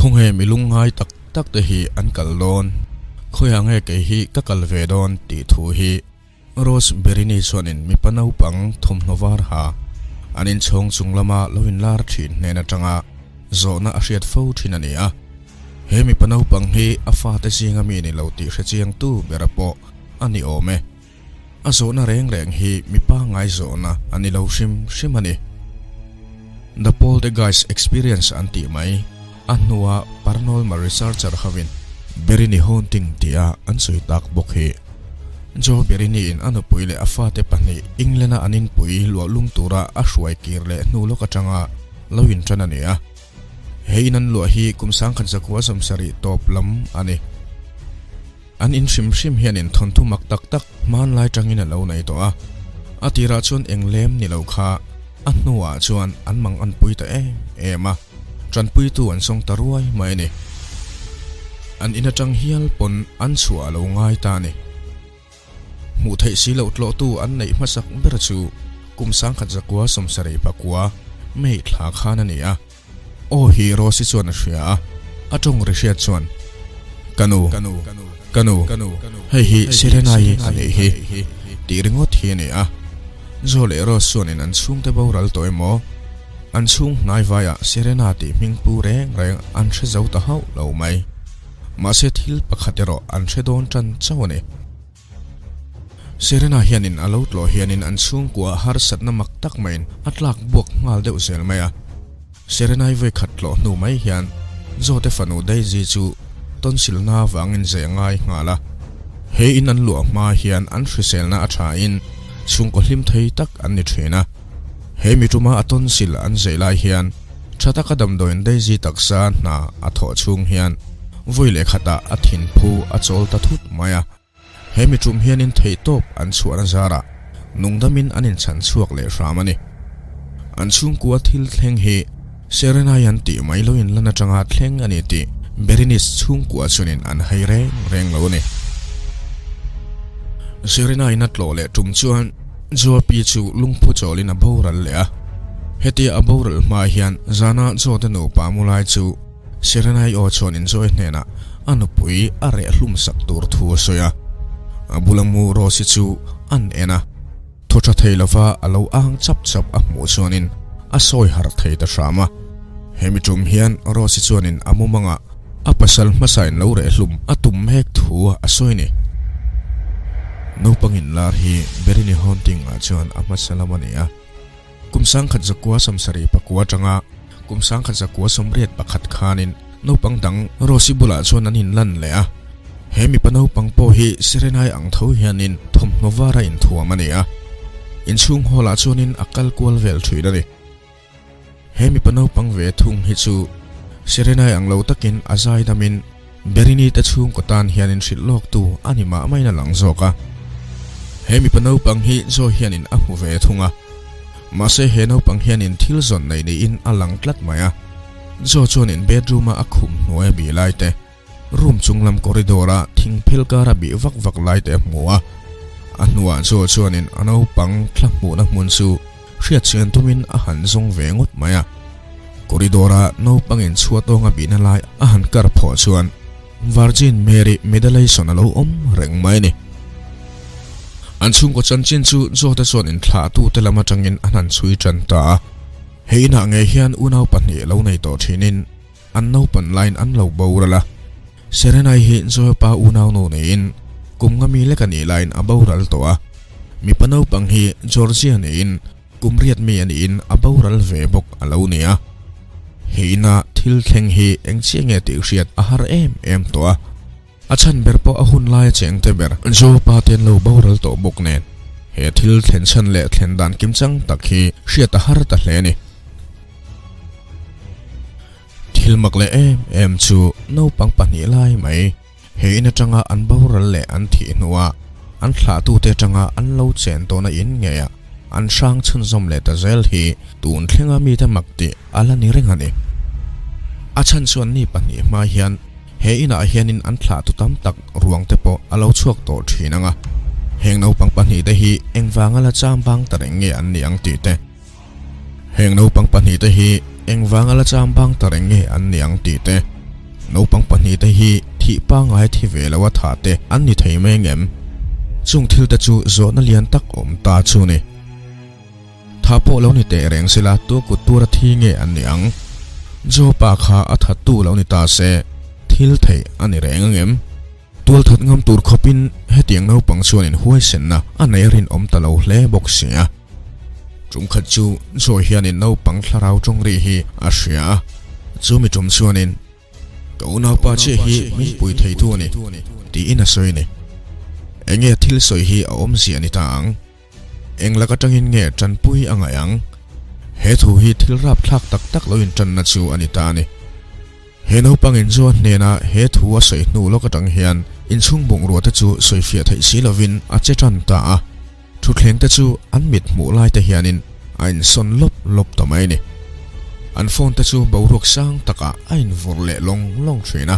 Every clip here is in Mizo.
Khawnge mi lungngai tak tak te hi an kal dawn? Khawiah nge kei hi ka kal ve dawn? tih thu hi Rose Berini chuanin mipa naupang thawmhnaw var ha an inchhawng chung lama lo inlar thin hnen atanga zawhna a hriat fo thin a ni a. He mipa naupang hi a fate zinga mi ni lo tih hrechiangtu bera pawh a ni awm e. A zawhna reng reng hi mi pangngai zawhna a ni lo hrim hrim a ni. The Poltergeist Experience an tih mai, a hnua paranormal researcher hovin Berini Haunting tia an sawi tak bawk hi. Joe Berini-in a nupui leh a fate pahnih England-a an inpui luahlum tura a hruai kir leh hnu lawk atanga lo intan a ni a. He in an luah hi kum 1970 tawp lam a ni. An in hrim hrim hianin thawnthu mak tak tak hmanlai tangin a lo nei tawh a, a tirah chuan eng lem ni lo kha a hnuah chuan an mang an pui ta em em a, tanpuitu an sawng ta ruai mai a ni. An in atang hial pawn an chhuah a lo ngai ta a ni. Hmuh theih si loh tlawhtu an neih hmasak ber chu kum 1979 May thla khan a ni a. Aw hi Rosy chuan a hria a, a tawng ri hriat chuan, Ka nu, ka nu, hei hi Serena-i a nih hi, tih ringawt hi a ni a. Joe leh Rose chuanin an chhungte boral tawh emaw, an chhung hnai vaiah Serena tih hming pu reng reng an hre zo ta hauh lo mai. Mahse thil pakhat erawh an hre dawn tan chauh a ni. Serena hianin a lo tlawh hianin an chhungkua harsatna mak tak maiin a tlak buak nghal deuh zel mai a. Serena-i vawi khat tlawh hnu mai hian Zawte fanu Daisy chu tonsilna avangin zai a ngai nghal a. He in an luah hma hian an hriselna a thain chhungkaw hlim thei tak an ni thin a. He mi tuma a tonsil an zai lai hian tha taka damdawiin Daisy taksa hna a thawh chhung hian vawi leh khatah a thinphu a chawl ta thut mai a. He mi tum hianin theihtawp an chhuahna zarah nungdamin an inchhan chhuak leh hram a ni. An chhungkua thil thleng hi Serenai an tih mai loin lan atanga thleng a ni tih Berenice chhungkua chuanin an hai reng reng lo a ni. Serenaiin a tlawh leh tum chuan Joapi chu lungphu chawlin a boral leh a. Hetia a boral hma hian zana Joe te nupa mu lai chu Serenai aw chuan inzawi hnenah a nupui a reh hlum sak tur thu a sawi a. A bula mu Rose-i chu an en a, thaw tha thei lova a lo ang chap chap a hmuh chuanin a sawi harh thei ta hram a. Hemi tum hian Rose-i chuanin a mumangah a pasal hmasain lo reh hlum a tum mek thu a sawi ni. Naupang inlar hi Berini Haunting-ah chuan a hmasa lam a ni a. Kum 1969 atanga kum 1981 khanin naupang dang Rosy bulah chuan an inlan leh a. He mipa naupang pawh hi Serenai ang tho hianin thawmhnaw var a inthuam a ni a. Inchhung hall ah chuanin a kal kual vel thin a ni. He mipa naupang ve thung hi chu Serenai ang lo takin a zaidamin Berini te chhungkaw tan hianin hrilh lawktu a ni mah maiin a lang zawk a. He mipa naupang hi Joe hianin a hmu ve thung a. Mahse he naupang hianin thil zawn nei niin a lang tlat mai a. Joe chuanin bedroom-a a khum hnuai a bih lai te, room chung lam corridor-a thing phel kar a bih vak vak lai te a hmu a. A hnuah Joe chuanin a naupang thla hmuhna hmun chu Hriat chian tumin a han zawng ve ngawt mai a. Corridor-a naupangin chhuat awnga bihna lai a han kar phawh chuan Virgin Mary Medalation a lo awm reng mai a ni. An chhungkaw chanchin chu Joe-te chuan inthlahtute lam atangin an han chhui tan ta a. He inah ngei hian unau pahnih lo nei tawh thinin an naupan laiin an lo boral a. Serenai hi Joe-pa unaunu niin kum nga mi lek a nih laiin a boral tawh a. Mipa naupang hi Georgia niin kum riat mi a niin a boral ve bawk a lo ni a. He ina thil thleng hi eng chiah nge tih hriat a har em em tawh a. A chhan ber pawh a hun laia cheng te ber Joe-pa te an lo boral tawh bawk nen he thil thlen chhan leh thlen dan kimchang tak hi hriat a har ta hle a ni. Thil mak leh em em chu naupang pahnih lai mai he in atanga an boral leh an thih hnuah an thlahtute atanga an lo chen tawhna in ngeiah an hrang chhunzawm leh ta zel hi tun thlenga mite mak tih a la ni reng a ni. A chhan chuan ni pahnih hma hian he inah hianin an thlahtu tam tak ruang te pawh a lo chhuak tawh thin ang a, heng naupang pahnih te hi engvanga la cham bang ta reng nge an ni ang tih te, Heng naupang pahnih te hi engvanga la cham bang ta reng nge an ni ang tih te. Naupang pahnihte hi thih pangngai thi ve lo a tha te an ni thei mai ngem? Chung thil te chu zawhna lian tak awm ta chu ni. Tha pawh lo ni teh reng sela tu kut tura thi nge an ni ang? Joe pa kha a thattu lo ni ta se thil theih a ni reng angem? Tualthat ngam tur khawpin hetiang naupang chuanin huaisenna a nei a rinawm ta lo hle bawk si a. Tum khat chu Joy hianin naupang thlarau tawng ri hi a hria a, chumi tum chuanin, Ka unaupa chiah hi min pui theitu a ni, tiin a sawi a ni. Enge thil sawi hi a awmzia ni ta ang? Eng lak atangin nge tanpui a ngaih ang? He thu hi thil rapthlak tak tak lo intanna chu a ni ta a ni. He naupang inzua hnena he thu a sawi hnu lawk atang hian inchhung bungrua te chu sawifiah theih si lovin a che tan ta a. Thutthleng te chu an mit hmuh lai te hianin a insawn lawp lawp ta mai a ni. An phone te chu boruak sang takah a invawrh leh lawng lawng thin a.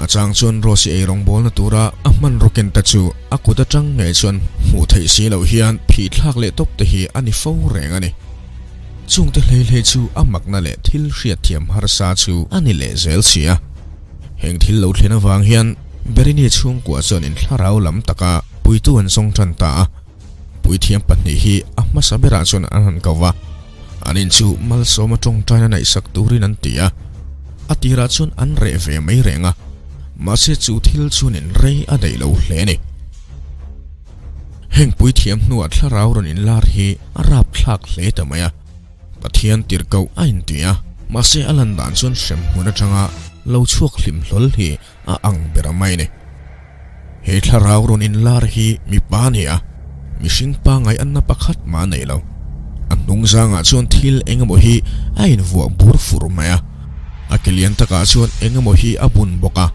A chang chuan Rose-i ei rawngbawlna tura a hmanraw ken ta chu a kut atang ngei chuan hmuh theih si loh hian phih thlak leh tawp te hi a ni fo reng a ni. Chungte hlei hlei chu a makna leh thil hriatthiam harsa chu a ni leh zel si a. Heng thil lo thlen avang hian Berini chhungkua chuan inthlarau lam taka puitu an zawng tan ta a. Puithiam pahnih hi a hmasa berah chuan an han ko va, an in chu malsawma tawngtaina naihsak turin an ti a. A tirah chuan an reh ve mai reng a, mahse chu thil chuanin rei a daih lo hle a ni. Heng puithiam hnuah thlarau rawn inlar hi a rapthlak hle ta mai a, Pathian tirhkoh a inti a, mahse a lan dan chuan hremhmun atanga lo chhuak hlim hlawl hi a ang ber a mai a ni. He thlarau rawn inlar hi mipa a ni a, mihring pangngai anna pakhat mah a nei lo. A hnung zangah chuan thil eng emaw hi a invuah bur fur mai a, a ke lian takah chuan eng emaw hi a bun bawk a,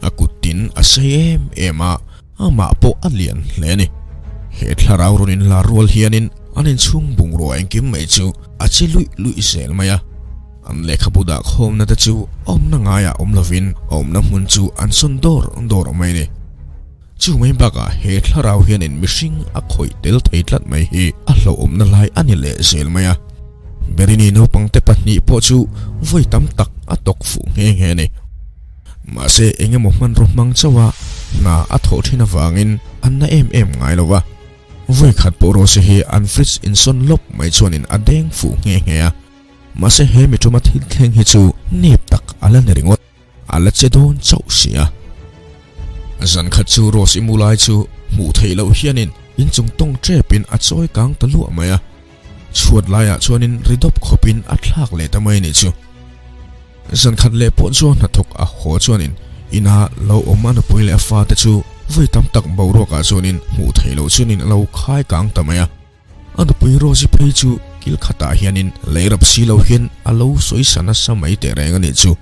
a kut tin a sei em em a, amah pawh a lian hle a ni. He thlarau rawn inlar rual hianin an inchhung bungrua engkim mai chu a che luih luih zel mai a. An lehkhabu dah khawmna te chu awmna ngaiah awm lovin awmna hmun chu an sawn dawr dawr mai a ni. Chu mai bakah he thlarau hianin mihring a khawih tel thei tlat mai hi a hlauhawmna lai a ni leh zel mai a. Berini naupangte pahnih pawh chu vawi tam tak a tawk fuh nghe nghe a ni. Mahse engemaw hmanraw hmang chauha hna a thawh thin avangin an na em em ngai lo va. Vawi khat pawh Rose hi an fridge insawn lawp mai chuanin a deng fuh nghe nghe a. Mahse he mi tuma thil thleng hi chu nep tak a la ni ringawt, a la che dawn chauh si a. Zan khat chu Rose i mu lai chu hmuh theih loh hianin inchung tawng tepin a chawi kang ta luah mai a, chhuat laiah chuanin ri dawp khawpin a thlak leh ta mai a nih chu. Zan khat leh pawh chuan hnathawk a haw chuanin ina lo awm a nupui leh a fate chu vawi tam tak boruakah chuanin hmuh theih loh chuanin a lo khai kang ta mai a. A nupui Rosie phei chu kil khatah hianin lei rap si lo hian a lo sawi sa nasa mai teh reng a nih chu.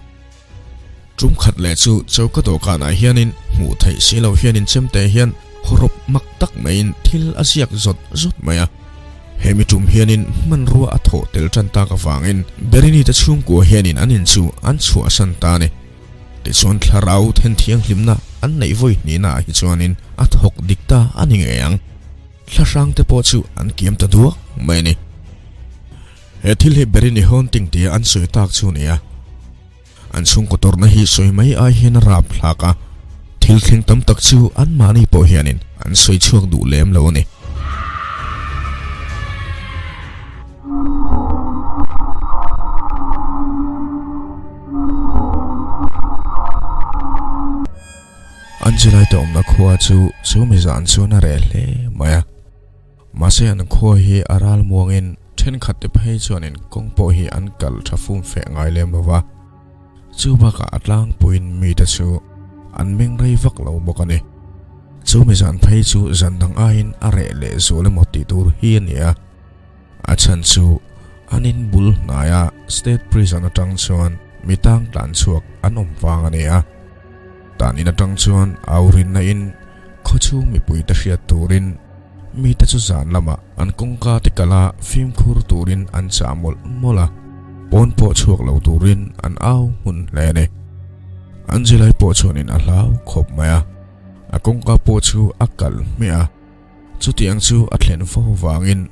Tum khat leh chu choka dawhkanah hianin hmuh theih si lo hianin chemte hian hawrawp mak tak maiin thil a ziak zawt zawt mai a. Hemi tum hianin hmanrua a thawh tel tan tak avangin Berini te chhungkua hianin an in chu an chhuahsan ta a ni. Tichuan thlarau thenthianghlimna an neih vawi hnihnaah hi chuanin a thawk dik ta a ni ngei ang. Thlahrang te pawh chu an kiam ta duak mai a ni. He thil hi Berini haunting tia an sawi tak chu a ni a. An chhungkaw tawrhna hi sawi mai ai hian a rap hlak a, thil thleng tam tak chu anmahni pawh hianin an sawi chhuak duh lem lo a ni. Angela te awmna khua chu chu mi zan chuan a reh hle mai a, mahse an khua hi a ral muangin thenkhat te phei chuanin kawng pawh hi an kal tha fum feh ngai lem lo va, chu bakah a tlangpuiin mite chu an meng rei vak lo bawk a ni. Chu mi zan phei chu zan dang aiin a reh leh zual emaw tih tur hi a ni a, a chhan chu an in bul hnaia State Prison atang chuan mi tang tlan chhuak an awm vang a ni a. Tan in atang chuan au rinna in khawchhung mipui te hriat turin mite chu zan lamah an kawngka te kala fimkhur turin an chah mawlh mawlh a, pawn pawh chhuak lo turin an au hmun hle a ni. Angelai pawh chuanin a hlau khawp mai a, a kawngka pawh chu a kal hmiah a, chutiang chu a thlen fo vangin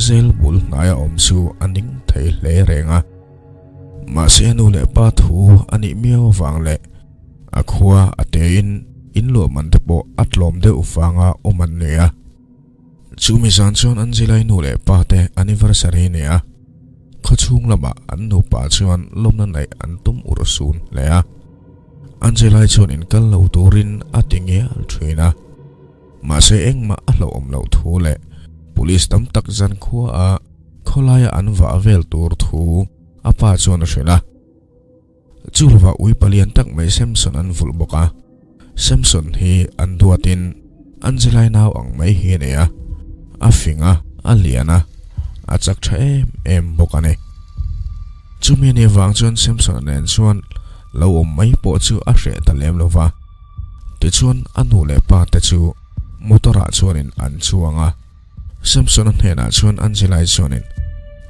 zel bul hnaia awm chu a ning thei hle reng a. Mahse a nu leh pa thu a nih miau avang leh. A khua a tein in luah man te pawh a tlawm deuh vanga awm an ni a. Chumi zan chuan Angela-i nu leh pa te anniversary ni a, khawchhung lamah an nupa chuan lawmna neih an tum urh sun hle a. Angela-i chuan inkal lo turin a ti ngial thin a. Mahse engmah a hlauhawm loh thu leh police tam tak zan khua a khawlaia an vah vel tur thu a pa chuan a hrilh a. Chu lovah ui palian tak mai Samson an vulh bawk a. Samson hi an duatin Angelai nau ang mai hi a nei a, a fing a, a lian a, a chak tha em em bawk a ni. Chumi anih avang chuan Samson-a nen chuan lo awm mai pawh chu a hreh ta lem lo va. Tichuan a nu leh pa te chu motor-ah chuanin an chuang a. Samson-a hnenah chuan Angela-i chuanin,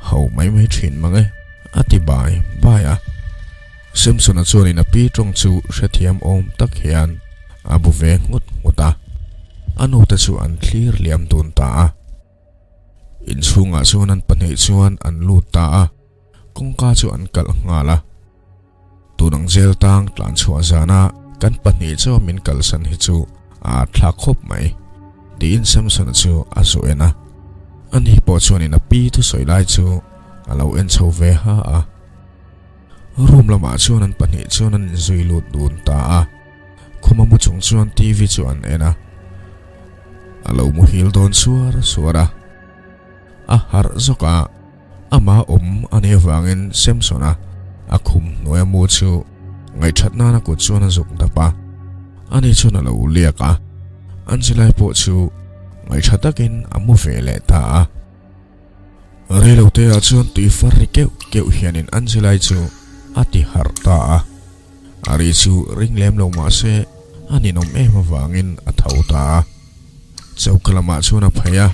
Ho mai mai thin mang e, a ti bai bai a. Samson-a chuanin a pi tawng chu hrethiam awm tak hian a bu ve nghut nghut a. A nute chu an thlir liam dun ta a. Inchhungah chuan an pahnih chuan an lut ta a, kawngka chu an kalh nghal a. Tun ang zel tang tlan chhuah zana kan pahnih chaw min kalsan hi chu a at thlak khawp mai, tiin Samson-a chu a zu en a. Ani pawh chuanin a pi thusawi lai chu a lo en chho ve ha a. Room lamah chuan an pahnih chuan an inzui lut dun ta a. Khuma mu chung chuan TV chu an en a. A lo muhil dawn suar suar a. A harh zawk a. Amah awm a nih avangin Samson-a a khum hnuaia mu chu ngaihthat nana kut chuan a zuk dap a, ani chuan a lo liak a, Angela-i pawh chu ngaihtha takin a mu ve leh ta a. Reilote-ah chuan tui far ri keuh keuh hianin Angela-i chu a ti harh ta a, a ri chu ring lem lo mah se a ninawm em avangin a tho ta a. Choka lamah chuan a phei a,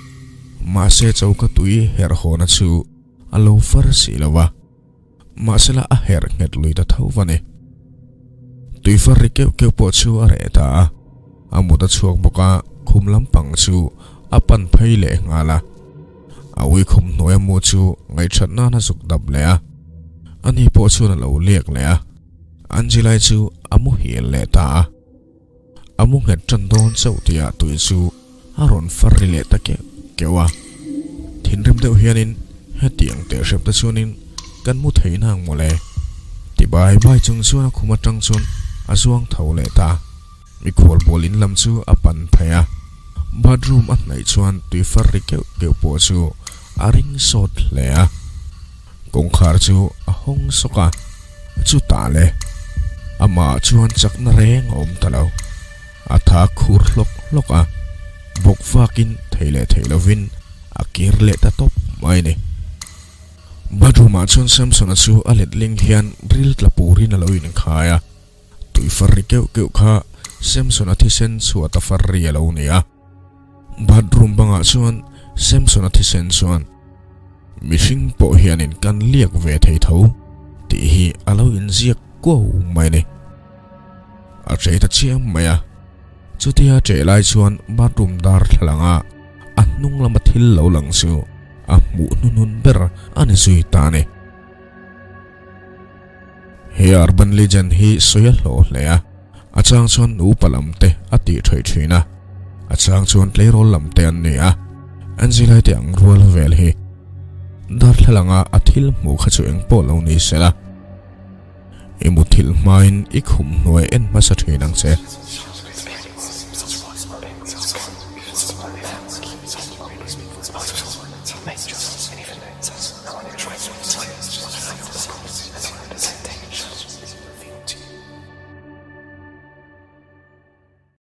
mahse choka tui herh hawna chu a lo far si lo va, mahsela a herh nghet lui ta tho va ni. Tui far ri keuh keuh pawh chu a reh ta a, a mut a chhuak bawk a, khum lampang chu a pan phei leh nghal a. A ui khum hnuaia mu chu ngaihthat nan a zuk dap leh a, ani pawh chuan a lo liak leh a, Angela-i chu a muhil leh ta a. A mu nghet tan dawn chauh tihah tui chu a rawn far ri leh ta keuh keuh a. Thinrim deuh hianin hetiang teh hrep te chuanin kan mu thei nang mawle. Ti bai bai chung chuan a khum atang chuan a zuang tho leh ta. Mikhual bual in lam chu a pan phei a. Bathroom a hnaih chuan tui far ri keuh keuh pawh chu a ring sawt hle a. Kawngkhar chu a hawng sawk a, chutah le amah chuan chakna reng a awm ta lo. A tha khur hlawk hlawk a, bawk vakin thei leh thei lovin a kir leh ta tawp mai a ni. Bathroom ah chuan Samson-a chu a letling hian ril tla purin a lo inkhai a, tui far ri keuh keuh kha Samson-a thisen chhuat a far ri a lo ni a. Bathroom bangah chuan Samson-a thisen chuan mihring pawh hianin kan liak ve thei tho tih hi a lo inziak kuau mai a ni. A ṭe ta chiam mai a, chutia ṭe lai chuan bathroom darthlalanga a hnung lama thil lo lang chu a hmuh hnuhnun ber a ni zui ta a ni. He urban legend hi sawi a hlawh hle a. A chang chuan nupa lam te a tih theih thin a, a chang chuan tleirawl lam te an ni a, an zilai te ang rual vel hi darthlalanga a thil hmuh kha chu eng pawh lo ni se la, i muthilh hmain i khum hnuai en hmasa thin ang che.